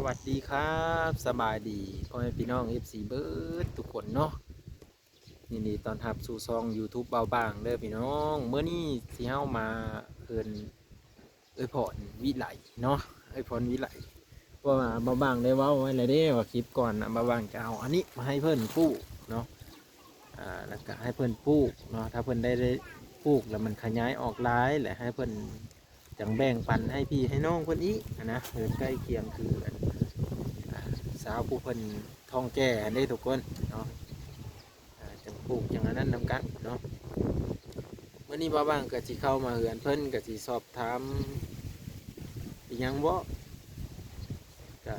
ສະຫວັດດີຄັບ ສະບາຍດີພໍ່ແມ່ພີ່ນ້ອງ ເອັຟຊີ ເບິດທຸກຄົນເນາະ ຍິນດີຕ້ອນຮັບສູ່ຊ່ອງ YouTube ເບົາບາງເດີພີ່ນ້ອງ. ມື້ນີ້ຊິເຮົາມາເຮືອນເອື້ອຍພອນວິໄລເນາະ ເອື້ອຍພອນວິໄລ ເພາະວ່າເບົາບາງໄດ້ເວົ້າໄວ້ແລ້ວເດ້ ວ່າຄລິບກ່ອນນະ ເບົາບາງຈະເອົາອັນນີ້ມາໃຫ້ເພິ່ນປູກເນາະ ອ່າ ແລ້ວກະໃຫ້ເພິ່ນປູກເນາະ ຖ້າເພິ່ນໄດ້ ໄດ້ປູກແລ້ວມັນຂະຫຍາຍອອກຫຼາຍ ແລ້ວໃຫ້ເພິ່ນ ຈັ່ງແບ່ງປັນໃຫ້ພີ່ໃຫ້ນ້ອງເພິ່ນອີກຫັ້ນນະ ເຮືອນໃກ້ຄຽງຄືອັນ ອ່າ ຊາວຜູ້ເພິ່ນທ້ອງແກ່ຫັ້ນເດ້ທຸກຄົນເນາະ ອ່າ ຈັ່ງປູກຈັ່ງອັນນັ້ນນຳກັນເນາະ. ມື້ນີ້ບ່າວບາງກໍຊິເຂົ້າມາເຮືອນເພິ່ນ ກໍຊິສອບຖາມອີ່ຫຍັງບໍ່ ກະ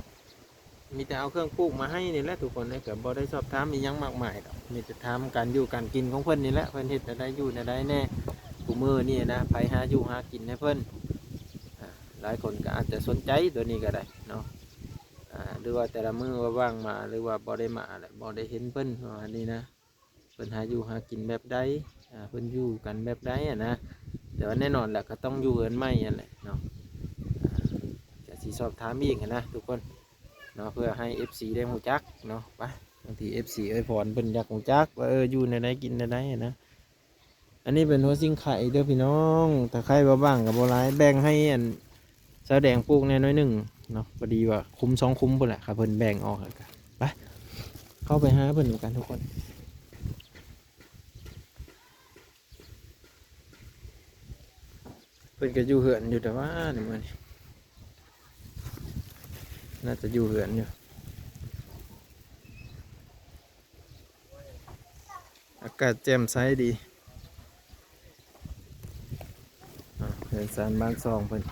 ມີແຕ່ເອົາເຄື່ອງປູກມາໃຫ້ນີ້ແຫຼະທຸກຄົນເອີຍ ກໍບໍ່ໄດ້ສອບຖາມອີ່ຫຍັງມາກມາຍດອກ ມີແຕ່ຖາມການຢູ່ການກິນຂອງເພິ່ນນີ້ແຫຼະ ເພິ່ນເຮັດແນວໃດຢູ່ແນວໃດແດ່ ຄູ່ມື້ນີ້ນະ ໃຜຫາຢູ່ຫາກິນໃຫ້ເພິ່ນ. ອ່າ ຫຼາຍຄົນກໍອາດຈະສົນໃຈຕົວນີ້ກໍໄດ້ເນາະ ອ່າ ຫຼືວ່າແຕ່ລະມື້ວ່າວ່າງມາ ຫຼືວ່າບໍ່ໄດ້ມາແຫຼະ ບໍ່ໄດ້ເຫັນເພິ່ນ ປະມານນີ້ນະ. ເພິ່ນຫາຢູ່ຫາກິນແບບໃດ ອ່າ ເພິ່ນຢູ່ກັນແບບໃດຫັ້ນນະ ແຕ່ວ່າແນ່ນອນແຫຼະ ກໍຕ້ອງຢູ່ເຮືອນໃໝ່ຫັ້ນແຫຼະເນາະ ອ່າ ກະຊິສອບຖາມອີກຫັ້ນນະທຸກຄົນເນາະ ເພື່ອໃຫ້ເອັຟຊີໄດ້ຮູ້ຈັກເນາະ ໄປ ບາງທີເອັຟຊີເອື້ອຍພອນເພິ່ນຢາກຮູ້ຈັກວ່າ ເອີ ຢູ່ແນວໃດກິນແນວໃດຫັ້ນນະ. ອັນນີ້ເປັນຫົວຊິງໄຄເດີພີ່ນ້ອງ ຕາໄຄບ່າວບາງກໍບໍ່ຫຼາຍ ແບ່ງໃຫ້ອັນ ສາວແດງປູກແດ່ໜ້ອຍໜຶ່ງເນາະ ພໍດີວ່າຄຸມສອງຄຸມພຸ້ນແຫຼະ ຖ້າເພິ່ນແບ່ງອອກຫັ້ນກະ ໄປ ເຂົ້າໄປຫາເພິ່ນນຳກັນທຸກຄົນ. ເພິ່ນກໍຢູ່ເຮືອນຢູ່ແຕ່ວ່ານີ້ ມື້ນີ້ໜ້າຈະຢູ່ເຮືອນຢູ່. ອາກາດແຈ່ມໃສດີ ອ່າ ເຮືອນຊານບ້ານຊ່ອງເພິ່ນ.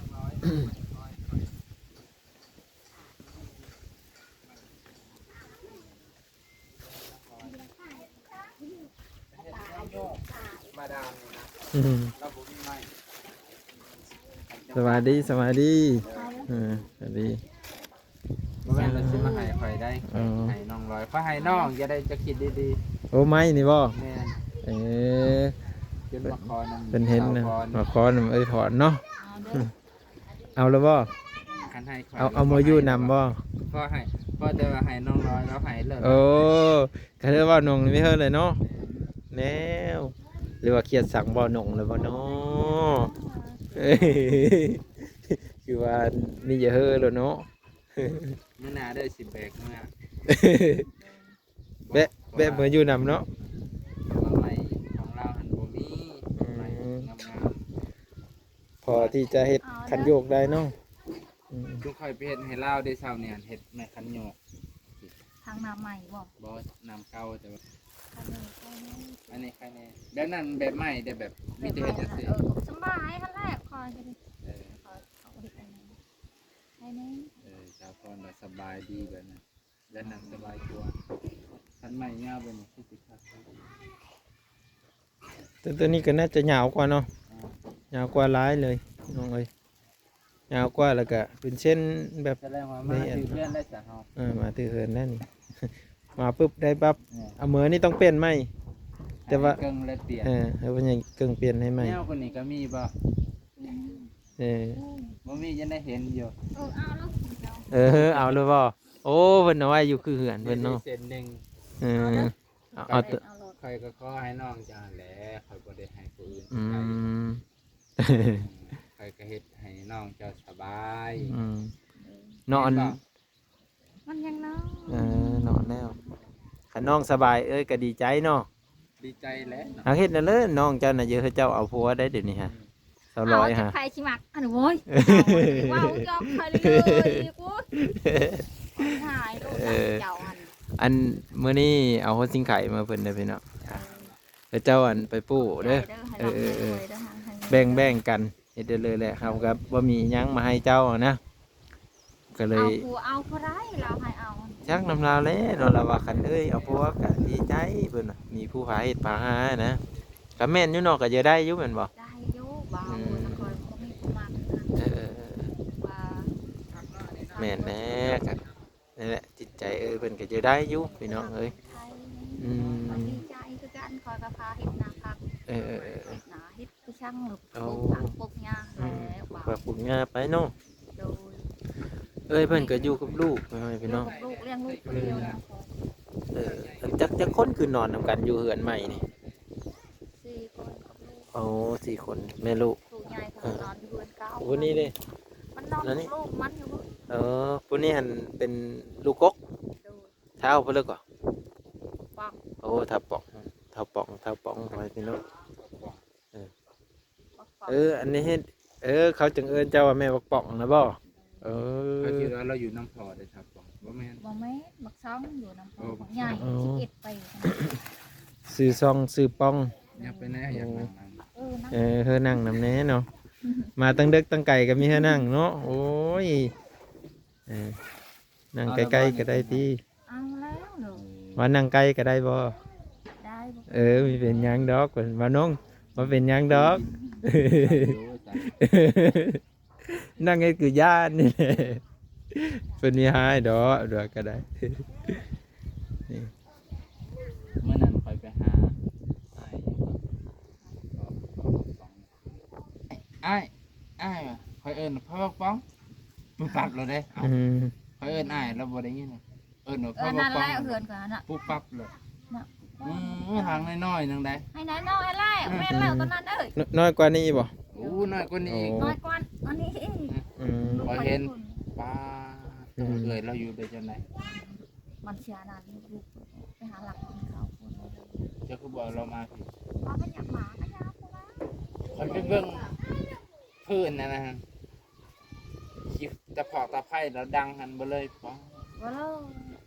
ມາດາມນີ້ນະ ອືມ ລາວບໍ່ມີໄມ້. ສະບາຍດີ ສະບາຍດີ ເອີ ສະບາຍດີ. ບໍ່ແມ່ນວ່າຊິມາໃຫ້ຂ້ອຍໄດ້ ເອີ ໃຫ້ນ້ອງລອຍ ຂ້ອຍໃຫ້ນ້ອງ ຢ່າໄດ້ ຈະຄິດດີໆ. ໂອ້ ໄມ້ນີ້ບໍ່? ແມ່ນ ເອີ ເພິ່ນມາຂໍນຳ ເພິ່ນເຫັນນະ ສາວພອນ ມາຂໍນຳເອື້ອຍພອນເນາະ ເອົາເດີ ເອົາແລ້ວບໍ່? ຄັນໃຫ້ຂ້ອຍ ເອົາ ເອົາມາຢູ່ນຳບໍ່? ພໍໃຫ້ ພໍແຕ່ວ່າໃຫ້ນ້ອງລອຍລາວໃຫ້ເລີຍ. ໂອ້ ກະເລີຍວ່ານ້ອງມີເຮີເລີຍເນາະ ແມ່ນແລ້ວ ຫຼືວ່າຄຽດສັງບໍ່ນ້ອງແລ້ວບໍ່ເນາະ? ຄືວ່າມີເຮີແລ້ວເນາະ. ມື້ໜ້າເດີ ຊິແບກເມືອ ແບກ ແບກເມືອຢູ່ນຳເນາະ ເພາະວ່າໄມ້ຂອງລາວຫັ້ນບໍ່ມີ ອືມ ໄມ້ງາມໆ ພໍທີ່ຈະເຮັດ ເອົານະ ຄັນໂຍກໄດ້ເນາະ. ອືມ ຈຸຂ້ອຍໄປເຮັດໃຫ້ລາວເດ້ ຊາວແໜ່ນ ເຮັດໄມ້ຄັນໂຍກ ທາງນ້ຳໃໝ່ບໍ່? ບໍ່ ນ້ຳເກົ່າ ແຕ່ວ່າ ອັນນີ້ ອັນນີ້ໄຄແນ່ ແບບນັ້ນແບບໃໝ່ເດ້ ແບບມີແຕ່ເຮັດຈັ່ງຊີ້ ເອີ ສະບາຍຫັ້ນແຫຼະ ຂ້ອຍກໍດີ ເອີ ຂ້ອຍເອົາເຮັດອັນນັ້ນໄຄແນ່ ເອີ ສາວພອນວ່າສະບາຍດີແບບນັ້ນ ແລະ ນັ່ງສະບາຍກວ່າ ຄັນໄມ້ຍາວແບບນີ້ຄືຊິຄັກ. ຕົວ ຕົວນີ້ກໍໜ້າຈະຍາວກວ່າເນາະ ອ່າ ຍາວກວ່າຫຼາຍເລີຍນ້ອງເອີຍ ຍາວກວ່າ ແລ້ວກໍເປັນເສັ້ນແບບ ສະແດງວ່າມາຖືກເຮືອນໄດ້ຊະເຮົາ ເອີ ມາຖືກເຮືອນແລ້ວນີ້ ມາປຶບໄດ້ປັບ ເອີ ເອົາເມືອນີ້ຕ້ອງປ່ຽນໃໝ່ ແຕ່ວ່າໃຫ້ເກິ່ງແລະປ່ຽນ ເອີ ໃຫ້ເພິ່ນໃຫຍ່ເກິ່ງປ່ຽນໃຫ້ໃໝ່. ຍາວກວ່ານີ້ກໍມີບໍ່? ເອີ ບໍ່ມີ ຍັງໄດ້ເຫັນຢູ່ ເອີ ເອົາແລ້ວ ເອີ ເອົາແລ້ວບໍ່? ໂອ້ ເພິ່ນເອົາໄວ້ຢູ່ຄືເຮືອນເພິ່ນເນາະ ເສັ້ນໜຶ່ງ ເອີ ເອົາເດີ ເອົາ ເອົາໂລດ ຂ້ອຍກໍຂໍໃຫ້ນ້ອງເຈົ້າຫັ້ນແຫຼະ ຂ້ອຍບໍ່ໄດ້ໃຫ້ຜູ້ອື່ນ ອືມ ໃຫ້ ອືມ ຂ້ອຍກໍເຮັດໃຫ້ນ້ອງເຈົ້າສະບາຍ ອືມ ເນາະ ອັນ ມັນຍັງນອນ ເອີ ນອນແລ້ວ ຄັນນ້ອງສະບາຍເອີຍກໍດີໃຈເນາະ ດີໃຈແຫຼະເນາະ ຫາກເຮັດແນວເລີຍ ນ້ອງເຈົ້ານະ ເຢີ ເຈົ້າເອົາຜົວໄດ້ດຽວນີ້ຮະ ອືມ ສາວລອຍ ເອົາ ຫາ ໃຜຊິມັກ ອັນ ໂອ້ຍ ເວົ້າຢອກຂ້ອຍເລີຍ ໂອ້ຍ ຫາຍໂລດ ເອີ ເຈົ້າຫັ້ນ ອັນ ມື້ນີ້ເອົາຫົວຊິງໄຄມາເພິ່ນເດີພີ່ນ້ອງ ເອີ ເຈົ້າ ອັນ ໄປປູກເດີ ເອີ ເອີ ເອີ ເອີ ແບ່ງໆກັນ ເຮັດໄດ້ເລີຍແຫຼະ ເຮົາກໍບໍ່ມີຫຍັງມາໃຫ້ເຈົ້ານະ ກໍເລີຍ ເອົາຜູ້ເອົາຜູ້ໃດລາວໃຫ້ເອົາ ຈັກນຳລາວແຫຼະເນາະ ລາວວ່າຄັນເອີຍເອົາຜົວກໍດີໃຈ ເພິ່ນວ່າມີຜູ້ພາເຮັດພາຫານະ ກໍແມ່ນຢູ່ເນາະ ກໍເຢີ ໄດ້ຢູ່ແມ່ນບໍ່? ໄດ້ຢູ່ ອືມ ແມ່ນແຫຼະ ກໍ ນັ້ນແຫຼະ ຈິດໃຈເອີຍ ເພິ່ນກໍເຢີ ໄດ້ຢູ່ພີ່ນ້ອງເອີຍ ອືມ ດີໃຈຄືກັນ ຂ້ອຍກໍພາເຮັດນາຜັກ ເອີ ເຮັດນາ ເຮັດ ຄືຊ່າງ ໂອ້ ປູກຜັກປູກຫຍ້າ ອືມ ແລ້ວ ປູກຜັກປູກຫຍ້າໄປເນາະ ໂດຍ ເອີຍເພິ່ນກໍຢູ່ກັບລູກ ພໍ່ແມ່ພີ່ນ້ອງ ຢູ່ກັບລູກ ລ້ຽງລູກຄົນດຽວນະ. ເອີ ອັນຈັກ ຈັກຄົນຄືນອນນຳກັນຢູ່ເຮືອນໃໝ່ນີ້? ສີ່ຄົນກັບລູກ. ໂອ້ ສີ່ຄົນ ແມ່ລູກ. ຜູ້ໃຫຍ່ເພິ່ນນອນຢູ່ເຮືອນເກົ່າ. ຜູ້ນີ້ເດ້? ມັນນອນກັບລູກມັນຢູ່. ເອີ ຜູ້ນີ້ຫັ້ນເປັນລູກກົກ? ໂດຍ. ທ້າວເພິ່ນເລີຍກໍ ປອກ. ໂອ້ ທ້າວປອກ ທ້າວປອງ ທ້າວປອງ ພໍ່ແມ່ພີ່ນ້ອງ. ເອີ ບັກປອກ ເອີ ອັນນີ້ເຮັດ ເອີ ເຂົາຈຶ່ງເອີ້ນເຈົ້າວ່າແມ່ບັກປອງນະບໍ? ເອີ ຂ້ອຍຄິດວ່າລາວຢູ່ນຳພໍ່ເດ້ ຖ້າປອງ ບໍ່ແມ່ນ? ບໍ່ແມ່ນ ບັກຊອງຢູ່ນຳພໍ່. ໂອ້ ບັກໃຫຍ່ ສິບເອັດປີ. ຊື່ຊອງ ຊື່ປອງ. ຍັບໄປແດ່ ຢາກນັ່ງນຳ. ເອີ ນັ່ງ ເອີ ເຮີນັ່ງນຳແດ່ເນາະ. ມາຕັ້ງເດິກຕັ້ງໄກກໍມີເຮີນັ່ງເນາະ. ໂອ້ຍ ເອີ ນັ່ງໃກ້ໆກໍໄດ້ຕິ. ເອົາແລ້ວເນາະ ວ່ານັ່ງໃກ້ກໍໄດ້ບໍ່? ໄດ້. ເອີ ບໍ່ເປັນຫຍັງດອກ ເພິ່ນວ່ານ້ອງ ບໍ່ເປັນຫຍັງດອກ. ນັ່ງໃກ້ຄືຢ້ານນີ້ແຫຼະ. ເພິ່ນມີຮ້າຍດອກ ດວກກໍໄດ້. ນີ້ ມື້ນັ້ນຂ້ອຍໄປຫາອ້າຍ ອ້າຍ ອ້າຍ ຂ້ອຍເອີ້ນພໍ່ບັກປອງ ປຸບປັບໂລດເດ້. ອືມ ຂ້ອຍເອີ້ນອ້າຍ ລາວບໍ່ໄດ້ຍິນ. ເອີ້ນວ່າ ເອີ ພໍ່ບັກປອງ ນັ້ນແຫຼະ ເຮືອນຂ້ອຍຫັ້ນນະ ປຸບປັບໂລດ. ອືມ ຫ້ອງນ້ອຍໆໜຶ່ງໃດ໋. ໃຫ້ນ້ອຍໆແຫຼະ. ອືມ ແມ່ນແລ້ວ ອືມ ຕອນນັ້ນເອີຍ. ນ- ນ້ອຍກວ່ານີ້ບໍ່? ໂອ້ ນ້ອຍກວ່ານີ້ອີກ. ໂອ້ ນ້ອຍກວ່າອັນນີ້ອີກ. ອືມ ຂ້ອຍເຫັນ ປ້າ ອືມ ເອື້ອຍລາວຢູ່ໄດ້ຈັ່ງໃດ? ມັນເສຍໜ້າລູກ ໄປຫາລັກກິນເຂົ້າພຸ້ນ. ເຈົ້າຄືບໍ່ເອົາລາວມາພີ້? ເອົາ ກໍຢາກມາ ກໍຢາກພຸ້ນລະ. ຂ້ອຍໄປເບິ່ງພື້ນນັ້ນນະ ຂີ້ຕະຜອກຕະໄພລາວດັງຫັ້ນເບິດເລີຍ. ບໍ່ເລີຍ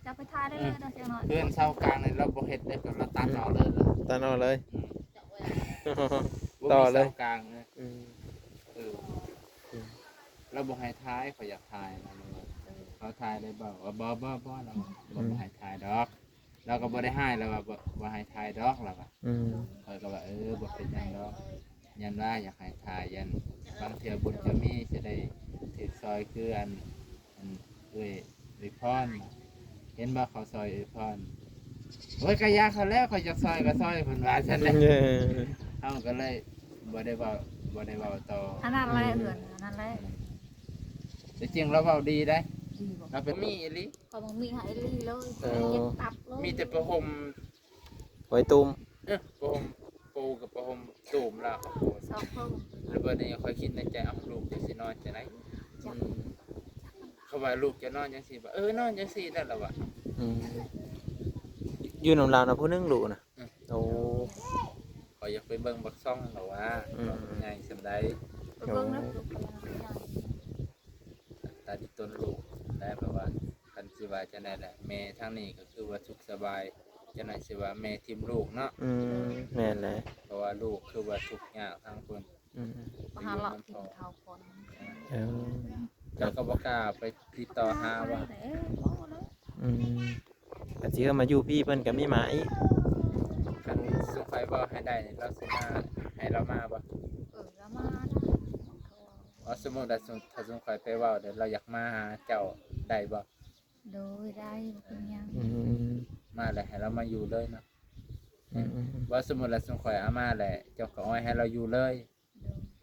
ຈະໄປຖ່າຍໄດ້ເລີຍ. ອືມ ດອກຈັກໜ້ອຍ ເຮືອນເສົາກາງນີ້ລາວບໍ່ເຮັດເດ້ ລາວຕັດອອກເລີຍ. ອືມ ຕັດອອກເລີຍ. ອືມ ບໍ່ມີເສົາກາງເລີຍ. ອືມ ເອີ ອືມ ລາວບໍ່ໃຫ້ຖ່າຍ ຂ້ອຍຢາກຖ່າຍ ລາວວ່າ ເອີ ເຮົາຖ່າຍໄດ້ບໍ່? ວ່າ ບໍ່ ບໍ່ ບໍ່ ລາວວ່າ ອືມ ບໍ່ໃຫ້ຖ່າຍດອກ. ລາວກໍບໍ່ໄດ້ຮ້າຍ ລາວວ່າ ບໍ່ ບໍ່ໃຫ້ຖ່າຍດອກ ລາວວ່າ. ອືມ ຂ້ອຍກໍວ່າ ເອີ ບໍ່ເປັນຫຍັງດອກ ຢ້ານວ່າຢາກໃຫ້ຖ່າຍ ຢ້ານບາງເທື່ອບຸນຈະມີ ຈະໄດ້ຖືກຊ່ອຍຄືອັນ ອັນເອື້ອຍ ເອື້ອຍພອນ ເຫັນບໍ່ ເຂົາຊ່ອຍເອື້ອຍພອນ. ໂອ້ຍ ກະຢ່າເຂົາແລ້ວ ຂ້ອຍຢາກຊ່ອຍກໍຊ່ອຍ ເພິ່ນວ່າຊັ້ນແຫຼະ. ເຮົາກໍເລີຍບໍ່ໄດ້ເວົ້າ ບໍ່ໄດ້ເວົ້າຕໍ່. ອັນນັ້ນແຫຼະ ອືມ ເຮືອນ ອັນນັ້ນແຫຼະ. ແຕ່ຈິງລາວເວົ້າດີໄດ໋ ດີບໍ່? ລາວເປັນມີອີ່ຫຼີ. ຂ້ອຍບໍ່ມີໃຫ້ອີ່ຫຼີເລີຍ. ເອີ ເຈັບຕັບເລີຍ. ມີແຕ່ຜ້າຫົ່ມໄວ້ຕຸ້ມ. ເອີ ຜ້າຫົ່ມ ປູກັບຜ້າຫົ່ມຕຸ້ມລະ ສອງເຄິ່ງ. ແລ້ວບັດນີ້ຂ້ອຍຄິດໃນໃຈ ເອົ້າ ລູກເຈົ້າຊິນອນຈັ່ງໃດ? ອືມ ເຂົາວ່າລູກເຈົ້ານອນຈັ່ງຊີ້ບໍ? ເອີ ນອນຈັ່ງຊີ້ແຫຼະ ລາວວ່າ. ອືມ ຢູ່ນຳລາວນະຜູ້ໜຶ່ງລູກນະ. ອືມ ໂອ້ ຂ້ອຍຢາກໄປເບິ່ງບັກຊ່ອງ ລາວວ່າ ອືມ ວ່າມັນໃຫຍ່ສ່ຳໃດ. ໄປເບິ່ງນະ ໂອ້ ລູກເຂົາວ່າໃຫຍ່. ຕາດີຕົນລູກໄດ້ ເພາະວ່າຄັນຊິວ່າຈັ່ງໃດລະ ແມ່ທາງນີ້ກໍຄືວ່າສຸກສະບາຍ, ຈັ່ງໃດຊິວ່າແມ່ຖິ້ມລູກເນາະ. ອືມ ແມ່ນແຫຼະ ເພາະວ່າລູກຄືວ່າທຸກຍາກທາງພຸ້ນ. ອືມ ມາຫາເລາະກິນເຂົ້າກ່ອນ. ເອີ ເຈົ້າກໍບໍ່ກ້າໄປຕິດຕໍ່ຫາວ່າ. ອືມ ອາດຊິເອົາມາຢູ່ພີ້ ເພິ່ນກໍມີໝາອີກ. ຄັນຊຸມຂ້ອຍເວົ້າໃຫ້ໄດ້ນີ້ ລາວຊິມາ ໃຫ້ລາວມາບໍ່? ເອີ ລາວມານະ. ວ່າສົມມຸດວ່າ ສົມ ຖ້າສົມຂ້ອຍໄປເວົ້າແລ້ວລາວຢາກມາຫາເຈົ້າໄດ້ບໍ່? ໂດຍ ໄດ້ ບໍ່ເປັນຫຍັງ. ອືມ ມາແລ້ວໃຫ້ລາວມາຢູ່ເລີຍເນາະ. ອືມໆໆ ວ່າສົມມຸດວ່າສົມຂ້ອຍເອົາມາແລ້ວ ເຈົ້າກໍອອຍໃຫ້ລາວຢູ່ເລີຍ.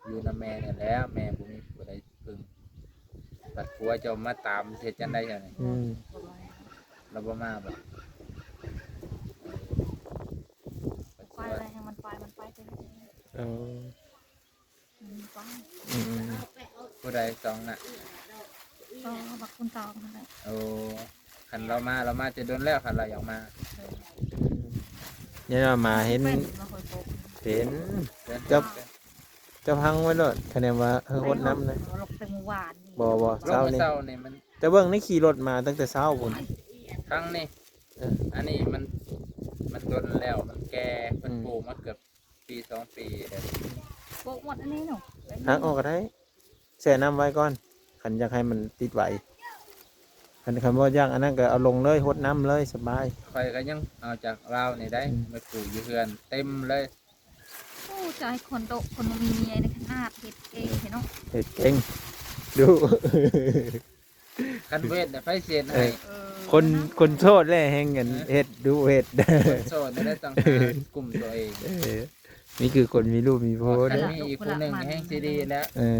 ໂດຍ ຢູ່ນຳແມ່ນີ້ແຫຼະ ແມ່ບໍ່ມີຜູ້ໃດເພິ່ງ. ບັດຜົວເຈົ້າມາຕາມ ຊິເຮັດຈັ່ງໃດຊະນີ້? ອືມ ບໍ່ໄດ້ ລາວບໍ່ມາບໍ? ໄປແລ້ວ ໃຫ້ມັນໄປ ມັນໄປເປັນ. ເອີ ອືມ ໄປ. ອືມ ຜູ້ໃດສອງນະ? ກໍບັກຄົນເກົ່າຫັ້ນແຫຼະ. ໂອ້ ຄັນລາວມາ ລາວມາແຕ່ດົນແລ້ວ ຄັນລາວຢາກມາ. ເອີ ອືມ ນີ້ລາວມາເຫັນ ເປັນ ເປັນ ເປັນ ເຈົ້າ ເຈົ້າພັງໄວ້ໂລດ ຄະແນນວ່າ ເອີ ຫົດນ້ຳນະ. ລົງແຕ່ມື້ວານນີ້. ບໍ່ ບໍ່ ເຊົ້ານີ້ ເຊົ້ານີ້ມັນ ແຕ່ເບິ່ງນີ້ຂີ່ລົດມາຕັ້ງແຕ່ເຊົ້າພຸ້ນ ຄັ້ງນີ້. ເອີ ອັນນີ້ມັນ ມັນດົນແລ້ວ ມັນແກ່ ເພິ່ນ ອືມ ປູກມາເກືອບປີສອງປີແລ້ວ. ໂປະໝົດອັນນີ້ເນາະ ຫັກອອກກໍໄດ້ ແຊ່ນ້ຳໄວ້ກ່ອນ ຄັນຢາກໃຫ້ມັນຕິດໄວ. ຄັນ ຄັນບໍ່ຢາກອັນນັ້ນກໍເອົາລົງເລີຍ ຫົດນ້ຳເລີຍ ສະບາຍ. ຂ້ອຍກໍຍັງເອົາຈາກລາວນີ້ໄດ້ ອືມ ມາປູກຢູ່ເຮືອນເຕັມເລີຍ. ໂອ້ ຈະໃຫ້ຄົນໂດະຄົນມີເມຍນີ້ຂະໜາດເຮັດເກັ່ງແທ້ເນາະ. ເຮັດເກັ່ງດຸ. ຄັນບໍ່ເຮັດນະ ໃຜຊິເຮັດໃຫ້? ເອີ ເອີ ຄົນ ເນາະ ຄົນໂສດແຫຼະແຮ່ງອັນ ເອີ ເຮັດດຸເຮັດ. ຄົນໂສດນີ້ແຫຼະຕ້ອງຫາກຸມຕົວເອງ. ເອີ ນີ້ຄືຄົນມີລູກມີຜົວ. ຄັນມີອີກຜູ້ໜຶ່ງແຮ່ງຊິດີແລ້ວ. ເອີ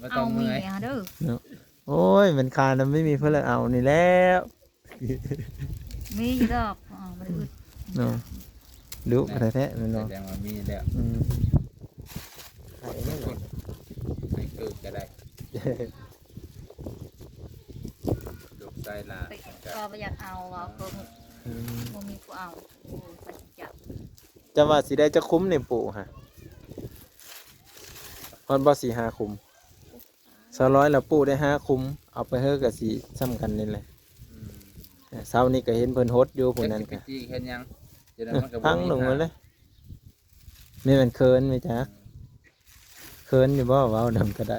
ບໍ່ຕ້ອງເມື່ອຍເນາະ. ໂອ້ຍ ແມ່ນຄານນຳ ມີ ມີເພິ່ນລະເອົານີ້ແຫຼ້ວ ມີຢູ່ດອກ ເອົາບໍ່ໄດ້ອຶດເນາະ ດຸແທ້ໆແມ່ນບໍ່? ແສດງວ່າມີແລ້ວ ອືມ ໃຫ້ເບິ່ງ ໃຫ້ເກີດກໍໄດ້ ລູກຊາຍຫຼ້າ ກໍບໍ່ຢາກເອົາ ເວົ້າກໍ ອືມ ບໍ່ມີຜູ້ເອົາ ໂອ້ຍ ໃຜຊິຈັບ ເຈົ້າວ່າຊິໄດ້ຈັກຄຸ້ມນີ້ປູກຫະ? ຮອດບໍ່ ສີ່ຫ້າຄຸ້ມ? ສາວລອຍລະປູກໄດ້ຫ້າຄຸ້ມ ເອົາໄປເຮີກະຊິສ່ຳກັນນີ້ແຫຼະ ອືມ ເຊົ້ານີ້ກະເຫັນເພິ່ນຫົດຢູ່ ຜູ້ນັ້ນກະ ເຮັດຫຍັງ ຈັ່ງໃດມັນກະບໍ່ມີ ພັງລົງໝົດເລີຍ ແມ່ນເຂີນແມ່ນຈັກ ເຂີນຢູ່ບໍ່? ເວົ້ານຳກະໄດ້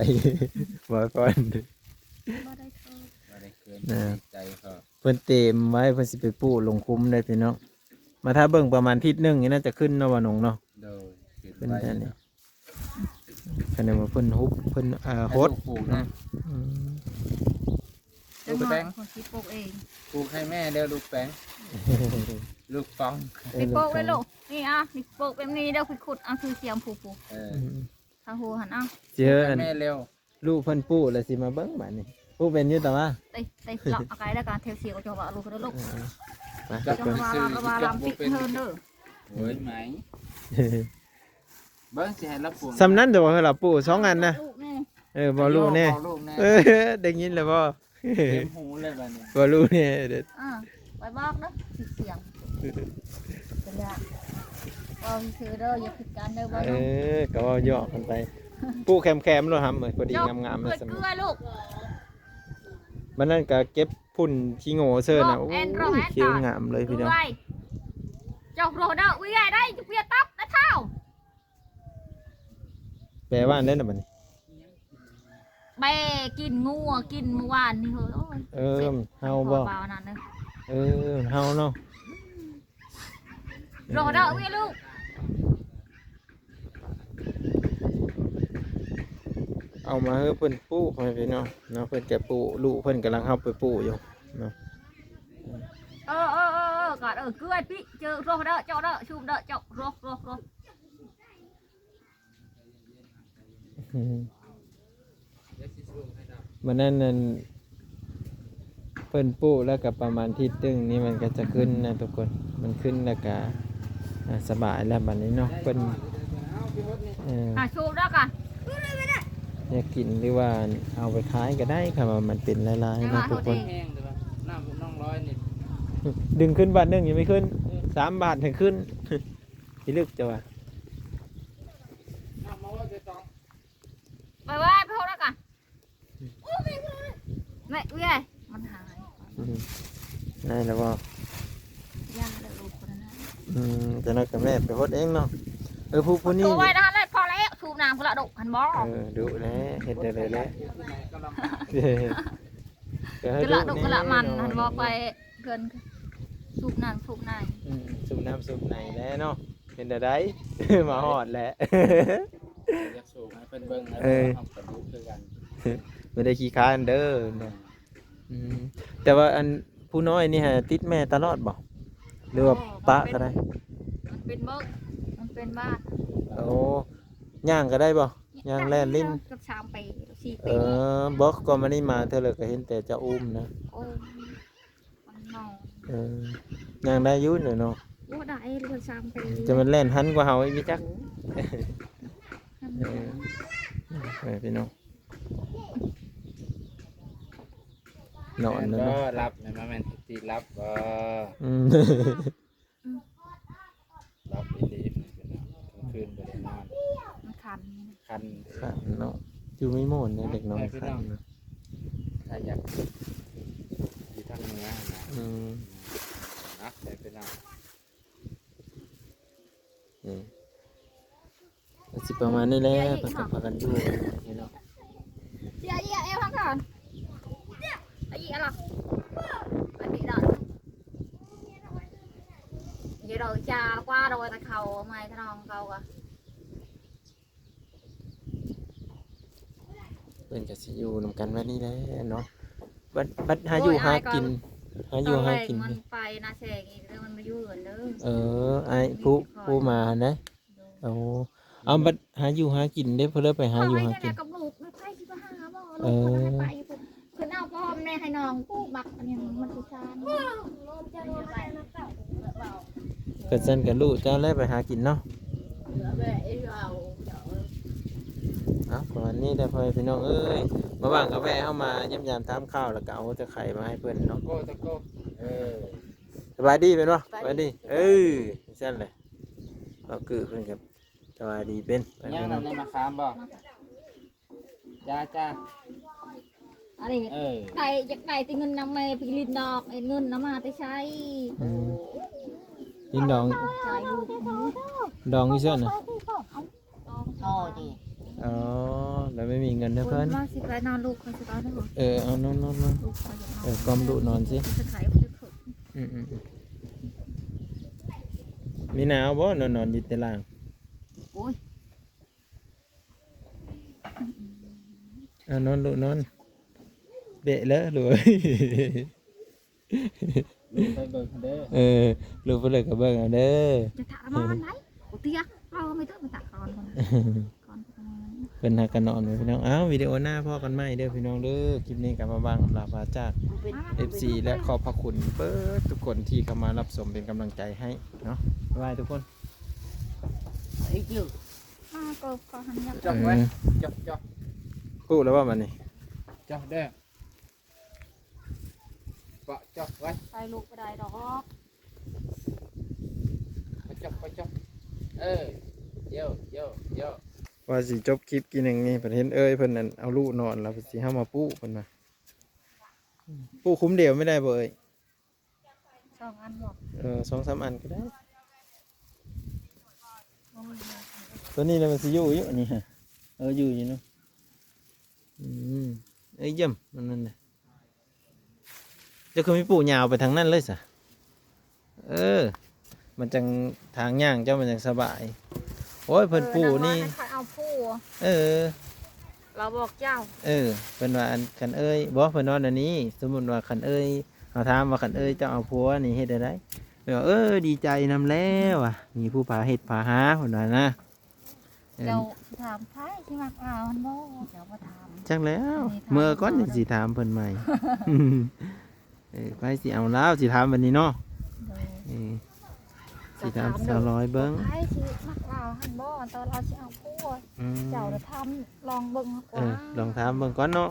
ບໍ່ກ່ອນ ບໍ່ໄດ້ເຂີນ ບໍ່ໄດ້ເຂີນ ເອີ ດີໃຈພໍ ເພິ່ນເຕມໄວ້ ເພິ່ນຊິໄປປູກລົງຄຸ້ມໄດ້ພີ່ນ້ອງ ມາຖ້າເບິ່ງປະມານທິດໜຶ່ງນີ້ໜ້າຈະຂຶ້ນເນາະ ວ່າໜົງເນາະ ໂດຍ ຂຶ້ນໄວເນາະ ຄັນວ່າເພິ່ນຮຸບ ເພິ່ນ ເອີ ຫົດ ອືມ ລູກແປງ ເພິ່ນຊິປູກເອງ ປູກໃຫ້ແມ່ເດີ ລູກແປງ ລູກປອງ ຊິປູກເລີຍລູກ ນີ້ອະ ຊິປູກແບບນີ້ເດີ ຂຸດໆ ອະ ຄືສຽມຜູ້ໆ ເອີ ອືມ ທາງຫົວຫັ້ນ ເອົາ ເຈີອັນ ແມ່ເລັວ ລູກເພິ່ນປູກແລ້ວຊິມາເບິ່ງບາດນີ້ ປູກເປັນຢູ່ຕາວ່າ ເຕະ ເຕະ ເລາະເອົາໄກແລ້ວກະແຖວສຽວເຈົ້າວ່າລູກເດີລູກ ເອີ ໄປ ເຈົ້າວ່າລຳ ລຳ ລຳປິກເຮີນເດີ ໂອ້ຍ ໄໝ ເບິ່ງຊິໃຫ້ລາປູກ ສ່ຳນັ້ນເດີ ວ່າໃຫ້ລາປູກສອງອັນນະ ເອີ ເວົ້າລູກແນ່ ເວົ້າລູກແນ່ ເອີ ໄດ້ຍິນແລ້ວບໍ່? ເຕັມຫູເລີຍບາດນີ້ ເວົ້າລູກແນ່ເດີ ອ່າ ໄປບອກເດີ ຜິດສຽງ ເປັນລະ ເວົ້າຊື່ເດີ ຢ່າຜິດກັນເດີ ເວົ້າ ເອີ ກະເວົ້າຢອກກັນໄປ ປູກແຄມໆໂລດຫຳເອີຍ ພໍດີງາມໆ ເກືອຍ ເກືອຍລູກ ບາດນັ້ນກະເກັບຝຸ່ນຂີ້ໂງ່ເຊີນະ ໂອ້ຍ ເຂຽວງາມເລີຍພີ່ນ້ອງ ເຈົ້າໂຣເດີ ອຸ້ຍ ໄດ້ ຈະເປຍຕັບນະທ້າວ ແປວ່າແນວໃດລະບາດນີ້ ແປກິນງົວ ກິນມື້ວານນີ້ເຮີ້ຍ ໂອ້ຍ ເອີ ເຮົາບໍ່ ເຮົາເນາະ ເອີ ເຮົາເນາະ ໂຣເດີ ເວີຍລູກ ເອົາມາໃຫ້ເພິ່ນປູກ ພໍ່ແມ່ພີ່ນ້ອງເນາະ ເພິ່ນກະປູກ ລູກເພິ່ນກຳລັງເອົາໄປປູກຢູ່ເນາະ ເອີ ເອີ ເອີ ເອີ ກະ ເອີ ເກືອຍປິ ເຈີ ໂຣເດີ ເຈົ້າເດີ ຊຸມເດີ ເຈົ້າ ໂຣ ໂຣ ໂຣ ມື້ນັ້ນນັ້ນ ເພິ່ນປູກແລ້ວກະປະມານທິດໜຶ່ງນີ້ ມັນກະຈະຂຶ້ນນະທຸກຄົນ ມັນຂຶ້ນແລ້ວກະ ອ່າ ສະບາຍແລ້ວບາດນີ້ເນາະ ເພິ່ນ ເອີ ຫາໂຊກດອກກະ ຢາກກິນ ຫຼືວ່າເອົາໄປຂາຍກະໄດ້ ຄັນວ່າມັນເປັນຫຼາຍໆເນາະທຸກຄົນ ແຕ່ວ່າເຮົາເອງ ແຕ່ວ່ານ້ຳນ້ອງລອຍນີ້ ດຶງຂຶ້ນບາດໜຶ່ງຍັງບໍ່ຂຶ້ນ ເອີ ສາມບາດເຖິງຂຶ້ນ ພິລຶກເຈົ້າວ່າ ໄປໄວ້ ໄປໂທດນຳກະ ແມ່ເອື້ອຍ ມັນຫາຍ ອືມ ໄດ້ແລ້ວບໍ່? ຍັງເລີຍລູກຄົນນັ້ນ ອືມ ຈັ່ງນັ້ນກະແມ່ໄປຫົດເອງເນາະ ເອີ ຜູ້ ຜູ້ນີ້ ໂຕໄວ້ນັ້ນແຫຼະ ພໍແລ້ວ ສູບນ້ຳພຸ້ນລະ ດຸຫັ້ນບໍ່ ເອີ ດຸແຫຼະ ເຮັດແນວໃດແຫຼະ ກະລະດຸກະລະມັນຫັ້ນບໍ່ ໄປເພິ່ນສູບນ້ຳສູບໃນ ອືມ ສູບນ້ຳສູບໃນແຫຼະເນາະ ເປັນແນວໃດ ມາຮອດແລ້ວ ຢາກໂຊໃຫ້ເພິ່ນເບິ່ງ ເອີ ເຮົາກະດຸຄືກັນ ບໍ່ໄດ້ຂີ້ຄ້ານເດີ ອືມ ແຕ່ວ່າອັນຜູ້ນ້ອຍນີ້ຫາຕິດແມ່ຕະຫຼອດບໍ່ ຫຼືວ່າ ບໍ່ ປະກະໄດ້ ມັນເປັນ ມັນເປັນເບີດ ມັນເປັນບາດ ໂອ້ ຍ່າງກະໄດ້ບໍ່ ຍ່າງແລ່ນຫຼິ້ນ ເກືອບສາມປີ ສີ່ປີ ເອີ ບໍ່ ກະມານີ້ມາເທື່ອລະກະເຫັນແຕ່ເຈົ້າອຸ້ມນະ ໂອ້ ມັນເມົາ ເອີ ຍ່າງໄດ້ຢູ່ເນາະ ບໍ່ໄດ້ ເກືອບສາມປີ ຈະແມ່ນແລ່ນທັນກວ່າເຮົາອີກຈັກ ໂອ້ ເອີ ເອີ ພີ່ນ້ອງ ນອນແລ້ວເນາະ ຫຼັບແມ່ນບໍ່ ແມ່ນຊິຫຼັບບໍ່ ອືມ ຫຼັບອີ່ຫຼີ ກາງຄືນບໍ່ໄດ້ນອນ ມັນຄັນ ຄັນ ຄັນເນາະ ຢູ່ມີໝອນເດ້ ເດັກນ້ອຍຄັນເນາະ ຖ້າຢາກຢູ່ທາງເໜືອຫັ້ນນະ ອືມ ເນາະ ໄປພີ່ນ້ອງ ອືມ ກະຊິປະມານນີ້ແຫຼະ ເພິ່ນກະພາກັນຢູ່ນີ້ເນາະ ເສຍເອວທາງການ ອາອີອະລະ ອາອີດອນ ເຢດອກຈາກວ່າໂດຍຕະເຂົາໃໝ່ທະນອງເຂົາກະ ເພິ່ນກະຊິຢູ່ນຳກັນແບບນີ້ແຫຼະເນາະ ບັດ ບັດຫາຢູ່ຫາກິນ ຫາຢູ່ຫາກິນ ມັນໄປນາແຊງອີກ ແລ້ວມັນມາຢູ່ເຮືອນເດີ ເອີ ອ້າຍຜູ້ ຜູ້ມາຫັ້ນເດ້ ໂອ້ ເອົາ ບັດຫາຢູ່ຫາກິນເດ້ ເພິ່ນເລີຍໄປຫາຢູ່ຫາກິນ ເອີ ເພິ່ນ ໃຫ້ນ້ອງປູກໝາກອັນນີ້ມັນຄືຊານ ຄັນຊັ້ນກໍລູກເຈົ້າແຫຼະໄປຫາກິນເນາະ. ເອົາ ປະມານນີ້ແຫຼະ ພໍ່ແມ່ພີ່ນ້ອງເອີຍ ມາວ່າງກໍແວະເຂົ້າມາຢ້ຽມຢາມຖາມຂ່າວ ແລ້ວກໍເອົາຕະໄຄມາໃຫ້ເພິ່ນເນາະ. ເອີ ສະບາຍດີແມ່ນບໍ່? ສະບາຍດີ ເອີ ຊັ້ນແຫຼະ ເວົ້າຄືເພິ່ນກໍສະບາຍດີເປັນ ຍັງນັ້ນ ມາຄາມບໍ່? ຈ້າ ຈ້າ ອັນນີ້ ເອີ ໄດ້ ຢາກໄດ້ແຕ່ເງິນນຳແມ່ໄປຫຼິ້ນດອກ ເອົາເງິນນຳມາແຕ່ໃສ? ອືມ ຫຼິ້ນດອງ ໃຈລູກ ດອງຢູ່ເຊິ່ນນະ. ອໍ ດີ ອໍ ແລ້ວໄມ່ມີເງິນໃຫ້ເພິ່ນ ມາຊິໄປນອນ ລູກຂ້ອຍຊິໄປນອນ. ເອີ ເອົານອນ ນອນ ນອນ ລູກຂ້ອຍຢາກນອນ ເອີ ກອມລູກນອນຊິ. ອືມ ອືມ ອືມ ມີໜາວບໍ່ ນອນ ນອນຢູ່ແຕ່ລ່າງ? ໂອ້ຍ ອ່າ ນອນລູກນອນ ເບະເລີລູກ ລູກໄປເບິ່ງເດີ ເອີ ລູກໄປເລີກໍເບິ່ງເອົາເດີ. ຈະຖາມວ່າອັນໃດ ບໍ່ເຕຍ ເຮົາໄມ່ຕ້ອງໄປຕາກອນ ກ່ອນ ກ່ອນ ເພິ່ນຫາກັນນອນເດີພີ່ນ້ອງ. ອ້າວ ວິດີໂອໜ້າພໍ້ກັນໃໝ່ເດີພີ່ນ້ອງເດີ ຄລິບນີ້ກໍມາຫວ່າງອຳລາພາຈາກ ເອັຟຊີ ແລະ ຂອບພະຄຸນເບິດທຸກຄົນທີ່ເຂົ້າມາຮັບຊົມເປັນກຳລັງໃຈໃຫ້ເນາະ. ບາຍບາຍທຸກຄົນ Thank you. ອ້າ ກໍຂໍຫັນຍັບ ຈອກໄວ້ ເອີ ຈອກ ຈອກ ກູ້ແລ້ວບໍ່ບັດນີ້? ຈອກເດີ ປະຈອກໄວ້ ໃສ່ລູກບໍ່ໄດ້ດອກ ປະຈອກ ປະຈອກ ເອີ ໂຢ ໂຢ ໂຢ. ວ່າຊິຈົບຄລິບກີ້ໜຶ່ງນີ້ ບັດເຫັນເອີຍເພິ່ນນັ້ນເອົາລູກນອນແລ້ວ ເພິ່ນຊິເອົາມາປູກ ເພິ່ນວ່າ ປູກຄຸ້ມດຽວໄມ່ໄດ້ບໍ່ເອີຍ? ສອງອັນບໍ່? ເອີ ສອງສາມອັນກໍໄດ້. ໂຕນີ້ລະມັນຊິຢູ່ຢູ່ນີ້ຮະ? ເອີ ຢູ່ຢູ່ເນາະ. ອືມ ເອີ ຢ້ຽມ ອັນນັ້ນນະ. ເຈົ້າຄືມີປູຍາວໄປທາງນັ້ນເລີຍຊະ? ເອີ ມັນຈັ່ງ ທາງຍ່າງເຈົ້າມັນຈັ່ງສະບາຍ. ໂອ້ຍ ເພິ່ນປູນີ້ ເອີ ນາງວ່າໃຫ້ຂ້ອຍເອົາຜົວ ເອີ ລາວບອກເຈົ້າ ເອີ ເພິ່ນວ່າ ອັນ ຄັນເອີຍ ບໍ່ ເພິ່ນວ່າແນວນີ້ ສົມມຸດວ່າຄັນເອີຍ ເຮົາຖາມວ່າ ຄັນເອີຍເຈົ້າເອົາຜົວນີ້ເຮັດແນວໃດ? ເພິ່ນວ່າ ເອີ ດີໃຈນຳແລ້ວວ່າ ມີຜູ້ພາເຮັດພາຫາ ເພິ່ນວ່ານະ. ເອີ ເຈົ້າຊິຖາມໃຜ ຊິມັກລາວຫັ້ນບໍ່? ເຈົ້າບໍ່ຖາມ ຈັກແລ້ວ ເມື່ອກ່ອນຈັ່ງຊິຖາມເພິ່ນໃໝ່. ເອີ ໃຜຊິເອົາລາວ ຊິຖາມບັດນີ້ເນາະ. ໂດຍ ເອີ ຊິຖາມສາວລອຍເບິ່ງ ໃຜຊິມັກລາວຫັ້ນບໍ່ ຕອນລາວຊິເອົາຜົວ. ອືມ ເຈົ້າລະຖາມລອງເບິ່ງກ່ອນ ເອີ ລອງຖາມເບິ່ງກ່ອນເນາະ.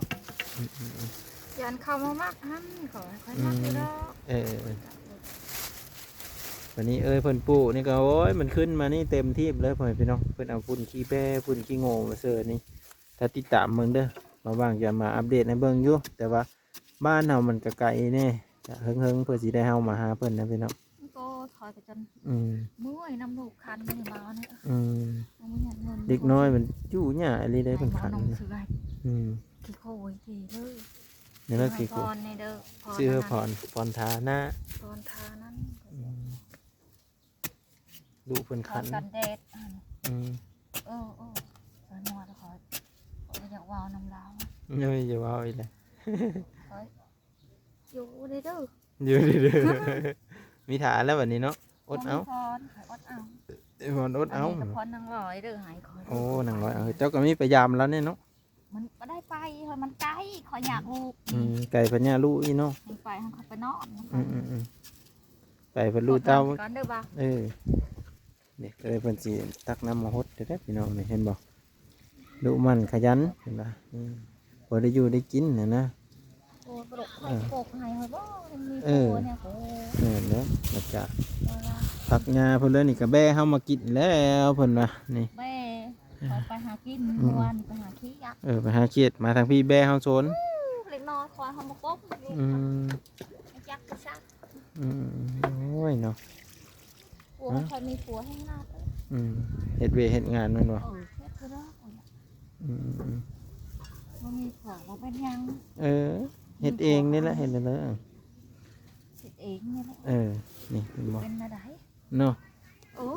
ອືມໆໆ ຢ້ານເຂົາບໍ່ມັກຫັ້ນ ເຂົາ ຂ້ອຍມັກຢູ່ດອກ. ອືມ ເອີ ບັດນີ້ເອີຍເພິ່ນປູນີ້ກໍ ໂອ້ຍ ມັນຂຶ້ນມານີ້ເຕັມທີ່ເລີຍ ພໍ່ແມ່ພີ່ນ້ອງ. ເພິ່ນເອົາຝຸ່ນຂີ້ແບ້ ຝຸ່ນຂີ້ໂງ່ມາເຊີນີ້ ຖ້າຕິດຕາມເບິ່ງເດີ ວ່າວ່າງຈະມາອັບເດດໃຫ້ເບິ່ງຢູ່ ແຕ່ວ່າ ບ້ານເຮົາມັນກະໄກແດ່ ກະເຫິງໆ ເພື່ອຊິໄດ້ເຮົາມາຫາເພິ່ນນະພີ່ນ້ອງ. ໂອ້ ຖອຍໄປຈົນ ອືມ ເມື່ອຍນຳລູກຄັນນີ້ມານີ້. ອືມ ບໍ່ມີເງິນ ເດັກນ້ອຍມັນຈຸຍາກອີ່ຫຼີເດ້ ເພິ່ນຄັນ. ອືມ ຂີ້ໂຄຍເດີ ນີ້ລະຂີ້ໂຄຍ ຊື້ໃຫ້ພອນນີ້ເດີ ຊື້ໃຫ້ພອນ ພອນທານະ ພອນທານັ້ນ. ອືມ ດຸເພິ່ນຂັນ ກັນແດດ. ອືມ ເອີ ເອີ ຂ້ອຍມາແລ້ວ ຂ້ອຍ ຂ້ອຍຢາກເວົ້ານຳລາວ. ເອີຍ ຢ່າເວົ້າອີກແລ້ວ ຂ້ອຍຢູ່ເດີ ຢູ່ເດີ. ມີທ່າແລ້ວບັດນີ້ເນາະ ອົດເອົາ ບໍ່ມີພອນ ຂ້ອຍອົດເອົາ ເອີຍ ພອນອົດເອົາ. ອັນນີ້ກໍພອນນາງລອຍເດີ ໃຫ້ຂ້ອຍ. ໂອ້ ນາງລອຍ ເອີ ເຈົ້າກໍມີໄປຢາມລາວແດ່ເນາະ. ມັນບໍ່ໄດ້ໄປ ເພາະມັນໄກ ຂ້ອຍຢາກລູກ. ອືມ ໄກພັດຍາກລູກອີກເນາະ. ຍັງໄປ ໃຫ້ຂ້ອຍໄປນອນ. ອືມໆໆ ໄປເພິ່ນລູກເຕົ້າ ຂໍນອນກ່ອນເດີວ່າ. ເອີ ນີ້ກໍເລີຍເພິ່ນຊິຕັກນ້ຳມາຫົດເດີພີ່ນ້ອງ ນີ້ເຫັນບໍ່? ດຸໝັ່ນຂະຫຍັນ ເຫັນບໍ່? ອືມ ພໍໄດ້ຢູ່ໄດ້ກິນຫັ້ນນະ. ໂອ້ ບໍ່ໄດ້ ເອີ ໂກກໃຫ້ຂ້ອຍບໍ່ ມີ ເອີ ຜົວແດ່. ໂອ້ ແມ່ນແລ້ວ ມາຈາກ ວ່າລະ ຜັກຫຍ້າເພິ່ນເລີຍນີ້ ກໍແບ້ເຮົາມາກິນແລ້ວເພິ່ນວ່ານີ້ ແບ້ ເອີ ຂ້ອຍໄປຫາກິນ ອືມ ເມື່ອວານນີ້ໄປຫາຂຽດ. ເອີ ໄປຫາຂຽດ ມາທາງພີ້ແບ້ເຮົາໂຊນ. ເລັກນ້ອຍຂ້ອຍເຮົາມາກົບ. ອືມ ຈັກກະຊັກ. ອືມ ໂອ້ຍເນາະ ໂອ້ຍ ຂ້ອຍມີຜົວແຮງໜ້າເອີຍ. ອືມ ເຮັດວຽກເຮັດງານແມ່ນບໍ່? ເອີ ເຮັດຄືເດີ. ອືມ ບໍ່ມີຜົວບໍ່ເປັນຫຍັງ. ເອີ ເຮັດເອງນີ້ແຫຼະ ເຮັດແນວໃດ ເຮັດເອງນີ້ແຫຼະ. ເອີ ນີ້ເຫັນບໍ່ ເປັນແນວໃດເນາະ? ໂອ້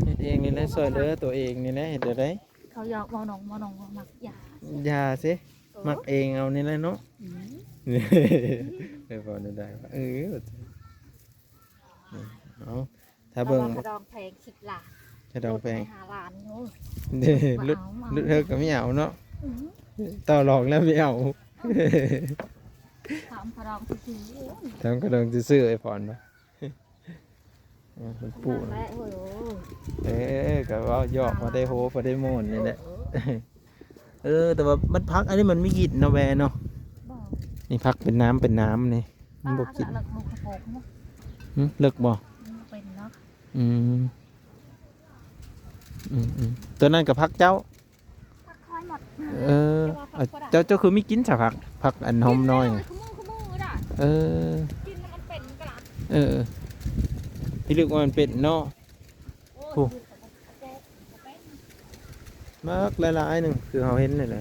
ເຮັດເອງນີ້ແຫຼະ ຊ່ວຍເຫຼືອຕົວເອງນີ້ແຫຼະ ເຮັດແນວໃດ? ເຂົາຢາກເວົ້ານ້ອງ ເວົ້ານ້ອງວ່າມັກຢາ ຢາຊິ ເອີ ມັກເອງເອົານີ້ແຫຼະເນາະ. ອືມ ເອີ ເວົ້າແນວໃດວະ ເອີ ເອົາ ຖ້າເບິ່ງ ແຕ່ວ່າຂະດອງແພງສິບລ້ານ ຂະດອງແພງ ລົດໄປຫ້າລ້ານ. ໂອ້ຍ ເອີ ລົດ ລົດເຮີກກໍມີເອົາເນາະ. ອືມ ຕໍ່ລອງແລ້ວມີເອົາ. ເອີ ເອີ ຖາມຂະດອງຊື່ໆ ໂອ້ຍ ຖາມຂະດອງຊື່ໆ ໄອ້ພອນເນາະ. ເອີ ມັນປູກ ນັ້ນແຫຼະ ໂອ້ຍ ເອີ ກໍເວົ້າຢອກພໍໄດ້ໂຮ ພໍໄດ້ມ່ວນນີ້ແຫຼະ. ເອີ ເອີ ແຕ່ວ່າມັນຜັກອັນນີ້ມັນມີກິນເນາະແວເນາະ. ບໍ່ ນີ້ຜັກເປັນນ້ຳເປັນນ້ຳນີ້ ມັນບໍ່ກິນ. ເລິກບໍ່? ອືມ ເລິກບໍ່? ອືມ ອືມ ອືມ ຕົວນັ້ນກໍຜັກເຈົ້າ? ຜັກຂ້ອຍໝົດ. ເອີ ແຕ່ວ່າຜັກ ເອີ ບໍ່ໄດ້ ເຈົ້າ ເຈົ້າຄືມີກິນຊະຜັກ ຜັກອັນຫອມນ້ອຍ. ກິນແລ້ວຄືມື້ ຄືມື້ດາ. ເອີ ກິນແລ້ວມັນເປັນກະລະ. ເອີ ພິລຶກວ່າມັນເປັນເນາະ. ໂອ້ຍ ໂອ້ ໝາກຫຼາຍໆໜຶ່ງ ຄືເຮົາເຫັນນີ້ແຫຼະ.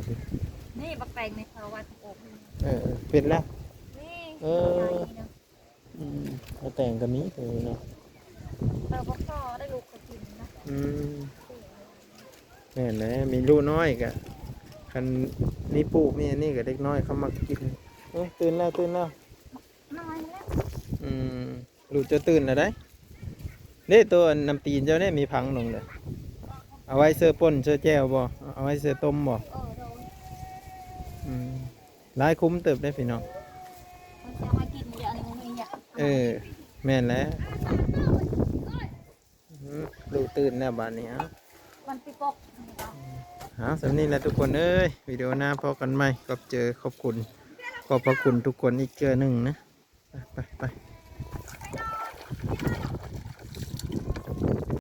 ນີ້ບັກແຕງນີ້ເຂົາວ່າສິອອກ. ເອີ ເປັນແລ້ວ. ນີ້ ເອີ ໃຫຍ່ນະ. ອືມ ໝາກແຕງກໍມີເນາະ. ເອີ ບໍ່ພໍໄດ້ລູກກໍກິນນະ. ອືມ ແມ່ນແຫຼະ ມີລູກນ້ອຍກໍ ຄັນມີປູກມີອັນນີ້ກໍເດັກນ້ອຍເຂົາມັກກິນ. ເອີ ຕື່ນແລ້ວ ຕື່ນແລ້ວ. ນ້ອຍແລ້ວ. ອືມ ລູກເຈົ້າຕື່ນແລ້ວໄດ໋. ເດ້ ໂຕອັນນ້ຳຕີນເຈົ້າເດ້ ມີພັງລົງເດ້. ເອົາໄວ້ເສີປົ່ນເສີແຈ່ວບໍ່? ເອົາໄວ້ເສີຕົ້ມບໍ່? ເອີ ໂດຍ. ອືມ ຫຼາຍຄຸ້ມເຕີບເດ້ພີ່ນ້ອງ. ເພິ່ນຈະມາກິນຢູ່ອັນນີ້ ເອີ ແມ່ນແຫຼະ. ອືມ ລູກຕື່ນແລ້ວບາດນີ້. ເອົາ ມັນຊິປົກ. ເອົາ ສ່ຳນີ້ແຫຼະທຸກຄົນເອີຍ ວິດີໂອໜ້າພໍ້ກັນໃໝ່. ຂອບເຈີ ຂອບຄຸນ ຂອບພະຄຸນທຸກຄົນອີກເທື່ອໜຶ່ງນະ. ໄປ ໄປ ໄປ.